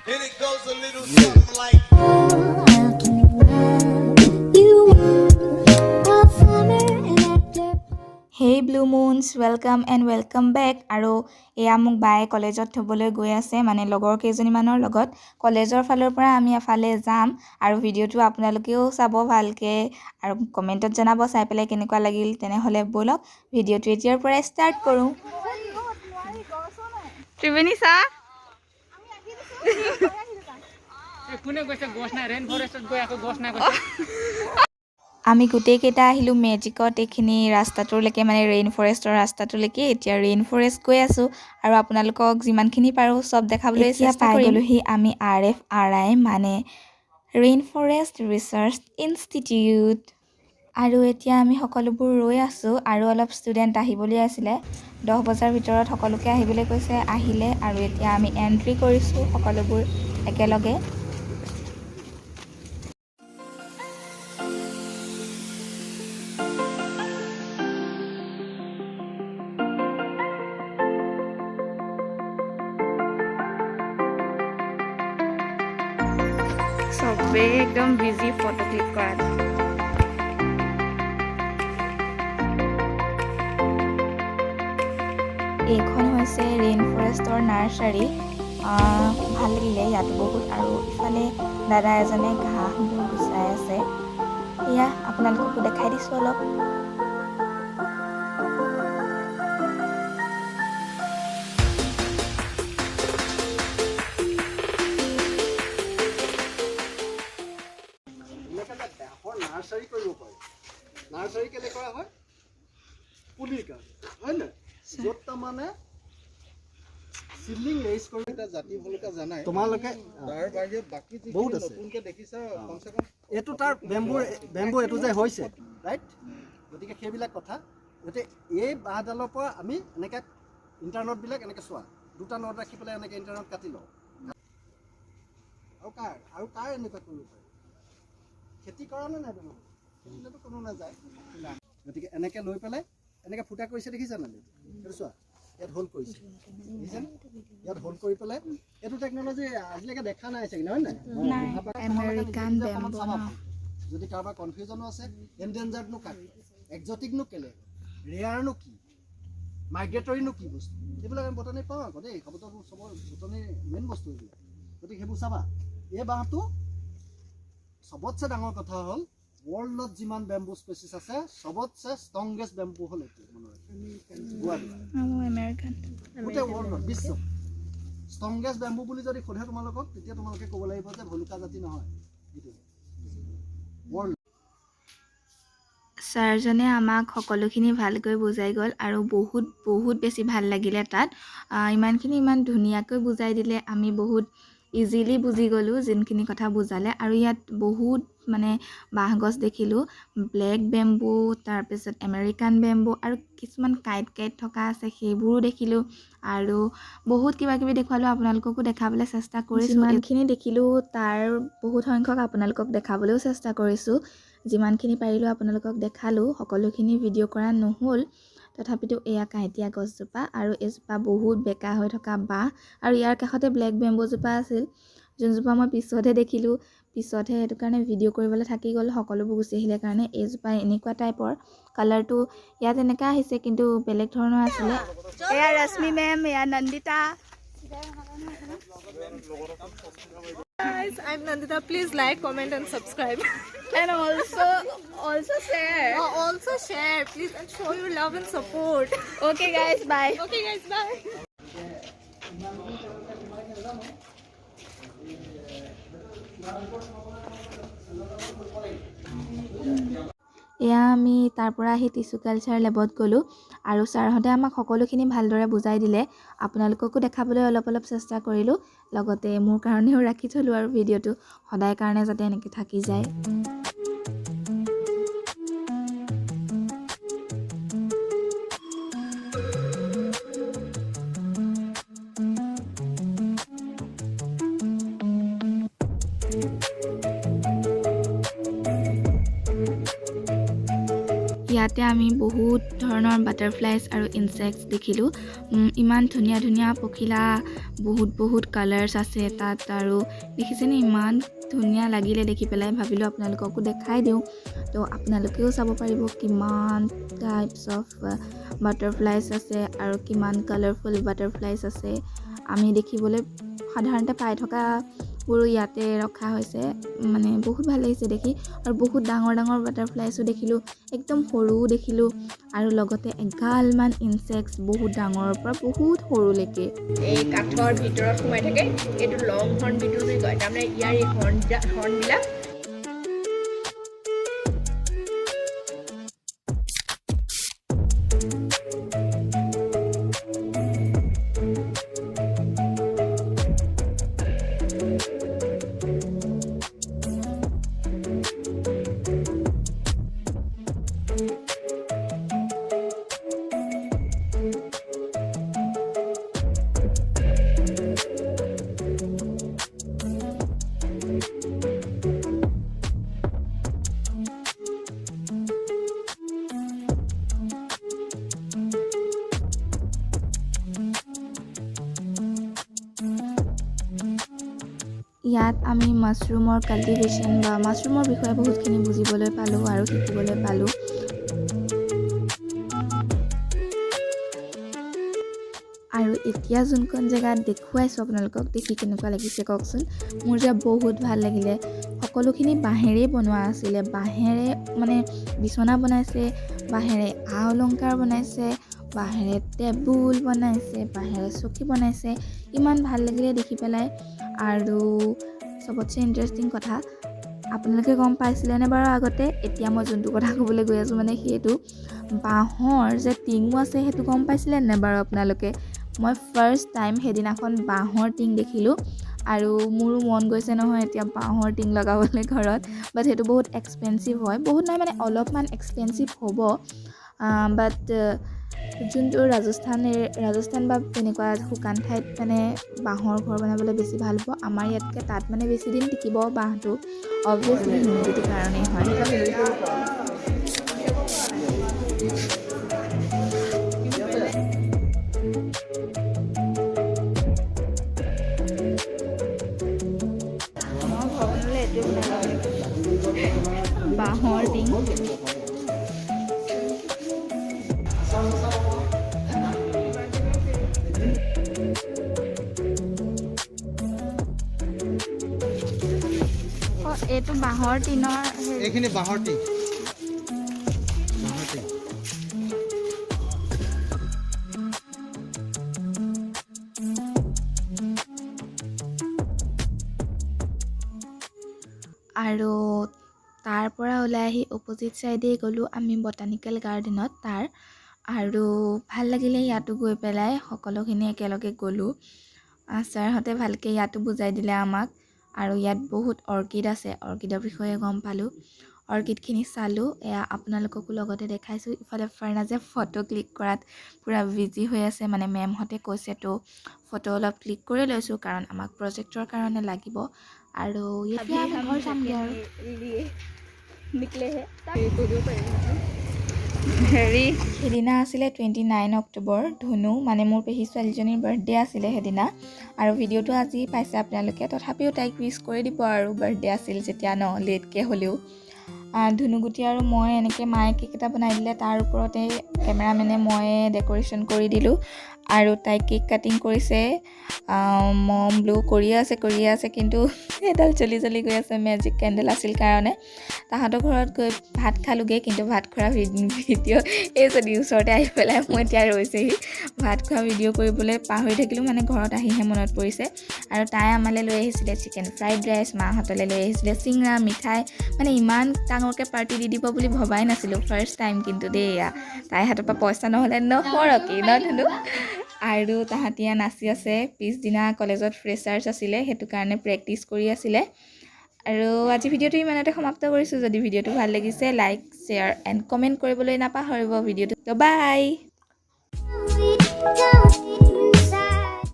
And it goes a little something like. I'll keep you all summer and after. Hey Blue Moons, welcome and welcome back. আৰু এয়া মোক বায়ে কলেজত থ'বলৈ গৈ আছে, মানে লগৰ কেইজনীমানৰ লগত কলেজৰ ফালৰ পৰা আমি এফালে যাম। আৰু ভিডিঅ'টো আপোনালোকেও চাব ভালকৈ আৰু কমেণ্টত জনাব চাই পেলাই কেনেকুৱা লাগিল। তেনেহ'লে ব'লক, ভিডিঅ'টো এতিয়াৰ পৰাই ষ্টাৰ্ট কৰোঁ। ত্ৰিবেণী, চাহ। কোনে কৈছে গছ নাই? ৰেইন ফৰেষ্টত গৈ আকৌ গছ নাই কৈছে। আমি গোটেইকেইটা আহিলোঁ মেজিকত এইখিনি ৰাস্তাটোলৈকে, মানে ৰেইন ফৰেষ্টৰ ৰাস্তাটোলৈকে। এতিয়া ৰেইন ফৰেষ্ট গৈ আছোঁ আৰু আপোনালোকক যিমানখিনি পাৰোঁ চব দেখাবলৈ চেষ্টা পাই গ'লোহি আমি আৰএফআৰআই, মানে ৰেইন ফৰেষ্ট ৰিচাৰ্চ ইনষ্টিটিউট। আৰু এতিয়া আমি সকলোবোৰ ৰৈ আছোঁ আৰু অলপ ষ্টুডেণ্ট আহিবলৈ আছিলে। 10 বজাৰ ভিতৰত সকলোকে আহিবলৈ কৈছে, আহিলে। আৰু এতিয়া আমি এণ্ট্ৰি কৰিছোঁ সকলোবোৰ একেলগে। চবেই একদম বিজি ফটো ক্লিক কৰাত। এইখন হৈছে ৰেইন ফৰেষ্টৰ নাৰ্চাৰী। ভাল লাগিলে ইয়াত বহুত। আৰু ইফালে দাদা এজনে ঘাঁহবোৰ গুচাই আছে। এয়া আপোনালোককো দেখাই দিছোঁ অলপ। এনেকৈ যে বাঁহৰ নাৰ্চাৰী কৰিব পাৰি। নাৰ্চাৰী কেলৈ কৰা হয়? পুলিৰ কাৰণে, হয় নহয়? য'ত তাৰমানে চিডলিং ৰেইজ কৰি এটা জাতি ভলুকা জানাই। তোমালোকে তাৰ বাহিৰে বাকী যিখিনি বহুত আছে। নতুনকে দেখিছা, কমচে কম এইটো তাৰ বেম্বু এইটো যে হৈছে, ৰাইট? গতিকে সেইবিলাক কথা। গতিকে এই বাঁহডালৰ পৰা আমি এনেকৈ ইণ্টাৰনডবিলাক এনেকৈ চোৱা, দুটা not ৰাখি পেলাই এনেকৈ ইণ্টাৰনড কাটি লওঁ। আৰু কাৰ এনেকুৱা কৰিব পাৰি? খেতি কৰা নে নাই তোমালোকে? খেতিলৈতো কোনো নাযায়। গতিকে এনেকৈ লৈ পেলাই এনেকৈ ফুটা কৰিছে, দেখিছা নাই? এইটো চোৱা, ইয়াত হোল কৰিছে, দেখিছানে? ইয়াত হোল কৰি পেলাই এইটো টেকন'লজি আজিলৈকে দেখা নাই চাগে, নহয় নাই? আমেৰিকান বেম্বু ন? যদি কাৰোবাৰ কনফিউজনো আছে, এনডেঞ্জাৰ্ডনো কাক, একজটিকনো কেলে, ৰেয়াৰনো কি, মাইগ্ৰেটৰীনো কি বস্তু, এইবিলাক আমি বটানী পাওঁ আকৌ দেই। শব্দবোৰ চবৰ বটানীৰ মেইন বস্তু এইবিলাক। গতিকে সেইবোৰ চাবা। এই বাঁহটো চবতছে ডাঙৰ কথা হ'ল, ৱৰ্ল্ডত যিমান বেম্বু স্পেচিছ আছে, চবতছে ষ্ট্ৰংগেষ্ট বেম্বু হ'ল এইটো, মনত ৰাখিবা। আমেৰিকান। গোটেই ৱৰ্ল্ডত, বিশ্বত ষ্ট্ৰংগেষ্ট বেম্বু বুলি যদি সোধে তোমালোকক, তেতিয়া তোমালোকে ক'ব লাগিব যে ভলুকা জাতি নহয়, এইটো ৱৰ্ল্ড। ছাৰজনে আমাক সকলোখিনি ভালকৈ বুজাই গ'ল আৰু বহুত বহুত বেছি ভাল লাগিলে তাত। ইমানখিনি ইমান ধুনীয়াকৈ বুজাই দিলে, আমি বহুত ইজিলি বুজি গ'লোঁ যোনখিনি কথা বুজালে। আৰু ইয়াত বহুত মানে বাঁহ গছ দেখিলোঁ, ব্লেক বেম্বু, তাৰপিছত আমেৰিকান বেম্বু আৰু কিছুমান কাঁইট কাঁইট থকা আছে, সেইবোৰো দেখিলোঁ। আৰু বহুত কিবা কিবি দেখুৱালোঁ, আপোনালোককো দেখাবলৈ চেষ্টা কৰিছোঁ। যিমানখিনি দেখিলোঁ তাৰ বহুত সংখ্যক আপোনালোকক দেখাবলৈও চেষ্টা কৰিছোঁ। যিমানখিনি পাৰিলোঁ আপোনালোকক দেখালোঁ, সকলোখিনি ভিডিঅ' কৰা নহ'ল। তথাপিতো এয়া কাঁইটীয়া গছজোপা আৰু এইজোপা বহুত বেকা হৈ থকা বাঁহ আৰু ইয়াৰ কাষতে ব্লেক বেম্বুজোপা আছিল, যোনজোপা মই পিছতহে দেখিলোঁ, পিছতহে। সেইটো কাৰণে ভিডিঅ' কৰিবলৈ থাকি গ'ল, সকলোবোৰ গুচি আহিলে কাৰণে। এইজোপা এনেকুৱা টাইপৰ, কালাৰটো ইয়াত এনেকুৱা আহিছে, কিন্তু বেলেগ ধৰণৰ আছিলে। এয়া ৰশ্মি মেম, এয়া Nandita. Guys, I'm Nandita. Please like, comment, and subscribe. And also share. Also share, please, and show your love and support. Okay guys, bye. Okay, guys, bye. ইমানখিনি তেওঁলোকে তোমালোকে নাজানো। কৰিব লাগিব। এয়া আমি তাৰ পৰা আহি টিচু কালচাৰ লেবত গ'লোঁ আৰু ছাৰহঁতে আমাক সকলোখিনি ভালদৰে বুজাই দিলে। আপোনালোককো দেখাবলৈ অলপ অলপ চেষ্টা কৰিলোঁ, লগতে মোৰ কাৰণেও ৰাখি থ'লোঁ আৰু ভিডিঅ'টো সদায় কাৰণে যাতে এনেকৈ থাকি যায়। ইয়াতে ইয়াতে আমি বহুত ধৰণৰ বাটাৰফ্লাইজ আৰু ইনচেক্টছ দেখিলোঁ। ইমান ধুনীয়া ধুনীয়া পখিলা, বহুত বহুত কালাৰ্ছ আছে তাত। আৰু দেখিছেনে, ইমান ধুনীয়া লাগিলে দেখি পেলাই, ভাবিলোঁ আপোনালোককো দেখাই দিওঁ। তো আপোনালোকেও চাব পাৰিব কিমান টাইপছ অফ বাটাৰফ্লাইজ আছে আৰু কিমান কালাৰফুল বাটাৰফ্লাইজ আছে। আমি দেখিবলৈ সাধাৰণতে পাই থকাবোৰো ইয়াতে ৰখা হৈছে। মানে বহুত ভাল লাগিছে দেখি। আৰু বহুত ডাঙৰ ডাঙৰ বাটাৰফ্লাইজো দেখিলোঁ, একদম সৰুও দেখিলোঁ, আৰু লগতে এগালমান ইনচেক্টছ, বহুত ডাঙৰৰ পৰা বহুত সৰুলৈকে। এই কাঠৰ ভিতৰত সোমাই থাকে। এইটো লং হৰ্ণ বিটল বুলি কয়। তাৰমানে ইয়াৰ এই হৰ্ণবিলাক। ইয়াত আমি মাছৰুমৰ কাল্টিভেশ্যন বা মাছৰুমৰ বিষয়ে বহুতখিনি বুজিবলৈ পালোঁ আৰু শিকিবলৈ পালোঁ। আৰু এতিয়া যোনখন জেগাত দেখুৱাইছোঁ আপোনালোকক, দেখি কেনেকুৱা লাগিছে কওকচোন? মোৰ যে বহুত ভাল লাগিলে। সকলোখিনি বাঁহেৰেই বনোৱা আছিলে। বাঁহেৰে মানে বিচনা বনাইছে, বাঁহেৰে আ অলংকাৰ বনাইছে, বাঁহেৰে টেবুল বনাইছে, বাঁহেৰে চকী বনাইছে। ইমান ভাল লাগিলে দেখি পেলাই। আৰু চবতছে ইণ্টাৰেষ্টিং কথা, আপোনালোকে গম পাইছিলেনে বাৰু আগতে? এতিয়া মই যোনটো কথা ক'বলৈ গৈ আছোঁ, মানে সেইটো বাঁহৰ যে টিঙো আছে, সেইটো গম পাইছিলে নে বাৰু আপোনালোকে? মই ফাৰ্ষ্ট টাইম সেইদিনাখন বাঁহৰ টিং দেখিলোঁ আৰু মোৰো মন গৈছে নহয় এতিয়া বাঁহৰ টিং লগাবলৈ ঘৰত। বাট সেইটো বহুত এক্সপেঞ্চিভ হয়। বহুত নহয়, মানে অলপমান এক্সপেঞ্চিভ হ'ব। বাট যোনটো ৰাজস্থান বা তেনেকুৱা শুকান ঠাইত মানে বাঁহৰ ঘৰ বনাবলৈ বেছি ভাল হ'ব আমাৰ ইয়াতকৈ। তাত মানে বেছি দিন টিকিব বাঁহটো, অবভিয়াছলি হিউমিডিটিৰ কাৰণেই হয়। মই ঘৰ বনালে এইটোৱে বনাব লাগিব, বাঁহৰ টিং। অঁ, এইটো বাঁহৰ টিনৰ হেৰি। এইখিনি বাঁহৰ টিং, বাঁহৰ টিং। আৰু তাৰ পৰা ওলাই আহি অপজিট ছাইডেই গ'লোঁ আমি বটানিকেল গাৰ্ডেনত তাৰ। আৰু ভাল লাগিলে ইয়াতো গৈ পেলাই, সকলোখিনি একেলগে গ'লোঁ। ছাৰহঁতে ভালকৈ ইয়াতো বুজাই দিলে আমাক। আৰু ইয়াত বহুত অৰ্কিড আছে, অৰ্কিডৰ বিষয়ে গম পালোঁ, অৰ্কিডখিনি চালোঁ। এয়া আপোনালোককো লগতে দেখাইছোঁ। ইফালে ফাৰ্ণাজে ফটো ক্লিক কৰাত পূৰা বিজি হৈ আছে। মানে মেমহঁতে কৈছে তো ফটো অলপ ক্লিক কৰি লৈছোঁ, কাৰণ আমাক প্ৰজেক্টৰ কাৰণে লাগিব। আৰু এতিয়া আমি ঘৰ যামগৈ। আৰু लिए निकले हैं। হেৰি, সেইদিনা আছিলে 29 অক্টোবৰ, ধুনু মানে মোৰ পেহী ছোৱালীজনীৰ বাৰ্থডে আছিলে সেইদিনা। আৰু ভিডিঅ'টো আজি পাইছে আপোনালোকে, তথাপিও তাইক উইচ কৰি দিব আৰু, বাৰ্থডে আছিল যেতিয়া ন, লেটকৈ হ'লেও। ধুনুগুটি আৰু মই এনেকৈ মায়ে কেক এটা বনাই দিলে, তাৰ ওপৰতে কেমেৰামেনে ময়ে ডেক'ৰেশ্যন কৰি দিলোঁ। আৰু তাই কেক কাটিং কৰিছে, মম ব্লু কৰিয়ে আছে, কৰিয়ে আছে, কিন্তু সেইডাল জ্বলি জ্বলি গৈ আছে, মেজিক কেণ্ডেল আছিল কাৰণে। তাহাঁতৰ ঘৰত গৈ ভাত খালোঁগৈ, কিন্তু ভাত খোৱা ভিডিঅ', এইজনী ওচৰতে আহি পেলাই মোৰ এতিয়া ৰৈছেহি, ভাত খোৱা ভিডিঅ' কৰিবলৈ পাহৰি থাকিলোঁ, মানে ঘৰত আহিহে মনত পৰিছে। আৰু তাই আমালৈ লৈ আহিছিলে চিকেন ফ্ৰাইড ৰাইচ, মাহঁতলৈ লৈ আহিছিলে চিঙৰা, মিঠাই। মানে ইমান ডাঙৰকৈ পাৰ্টি দি দিব বুলি ভবাই নাছিলোঁ, ফাৰ্ষ্ট টাইম কিন্তু দেই এয়া। তাইৰ হাতৰ পৰা পইচা নহ'লে নসৰকি ন ধুনু? আৰু তাহাঁতি নাচি আছে। পিছদিনা কলেজত ফ্ৰেছাৰ্ছ আছিলে, সেইটো কাৰণে প্ৰেক্টিছ কৰি আছিলে। আৰু আজি ভিডিঅ'টো ইমানতে সমাপ্ত কৰিছোঁ। যদি ভিডিঅ'টো ভাল লাগিছে, লাইক, শ্বেয়াৰ এণ্ড কমেণ্ট কৰিবলৈ নাপাহৰিব ভিডিঅ'টো। বাই। We don't